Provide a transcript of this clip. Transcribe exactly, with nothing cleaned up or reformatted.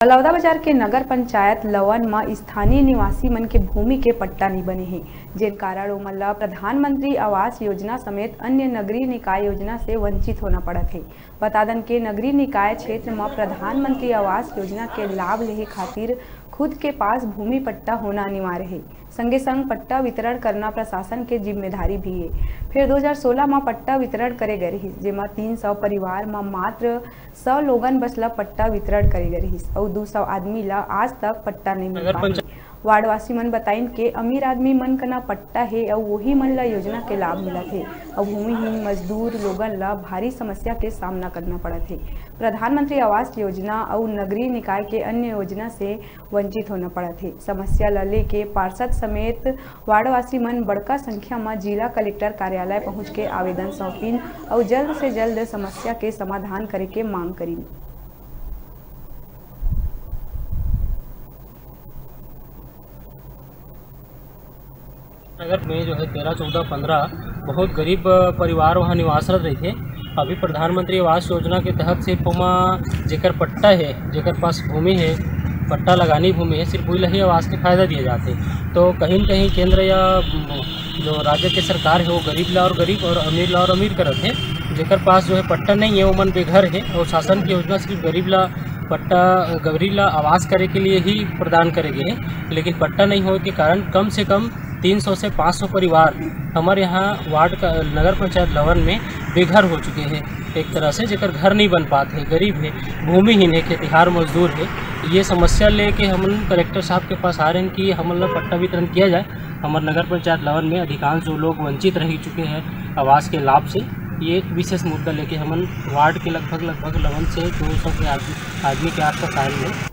बलौदाबाजार के नगर पंचायत लवन म स्थानीय निवासी मन के भूमि के पट्टा नइ बने हे, जेन कारण ओमन ल प्रधानमंत्री आवास योजना समेत अन्य नगरीय निकाय योजना से वंचित होना पड़त हे। बता दन के नगरीय निकाय क्षेत्र म प्रधानमंत्री आवास योजना के लाभ लेहे खातिर खुद के पास भूमि पट्टा होना अनिवार्य हे। संगे संग पट्टा वितरण करना प्रशासन के जिम्मेदारी भी हे। फेर दो हज़ार सोलह म पट्टा वितरण करे गए रहिस, जेमा तीन सौ परिवार म मात्र सौ लोगन बस ल पट्टा वितरण करे गए रहिस अउ दो सौ आदमी ल आज तक पट्टा नइ मिल नगर पाए हे। पंचायत वार्डवासी मन बताइन के अमीर आदमी मन कना पट्टा हे अउ वही मन ल योजना के लाभ मिलत हे अउ भूमिहीन मजदूर लोगन ल भारी समस्या के सामना करना पड़त हे। प्रधानमंत्री आवास योजना अउ नगरीय निकाय के अन्य योजना से वंचित होना पड़त हे। समस्या ल लेके पार्षद समेत वार्डवासी मन बड़का संख्या म जिला कलेक्टर कार्यालय पहुंच के आवेदन सौंपिन अउ जल्द से जल्द समस्या के समाधान करे के मांग करिन। नगर में जो है तेरह, चौदह, पन्द्रह बहुत गरीब, अ, परिवार वहाँ निवासरत रहिथे। अभी प्रधानमंत्री आवास योजना के तहत सिर्फ ओमा जेकर पट्टा हे, जेकर पास भूमि हे, पट्टा लगानी भूमि हे, सिर्फ वही ला ही आवास के फायदा दिए जाथे। तो कहीं न कहीं केंद्र या, म, जो राज्य के सरकार हे, वो गरीब ला और गरीब और अमीर ला और अमीर करत हे। जेकर पास जो है पट्टा नहीं है, ओमन बेघर हे और शासन की योजना सिर्फ गरीब ला पट्टा, गरीब ला आवास करे के लिए ही प्रदान करे गए हे, लेकिन पट्टा नहीं होए के कारण कम से कम तीन सौ से पाँच सौ परिवार हमारे यहाँ वार्ड का, नगर पंचायत लवन में बेघर हो चुके हैं। एक तरह से जेकर घर नहीं बन पात हे, गरीब हे, भूमिहीन हे, खेतिहार मजदूर हे। ये समस्या लेके हमन कलेक्टर साहब के पास आ रहे हैं कि हमन ला पट्टा वितरण किया जाए। हमारे नगर पंचायत लवन में अधिकांश जो लोग वंचित रह चुके हैं आवास के लाभ से, ये विशेष मुद्दा लेके हमन वार्ड के लगभग, लगभग लवन से दो सौ के आदमी, आदमी के आसपास आए हैं।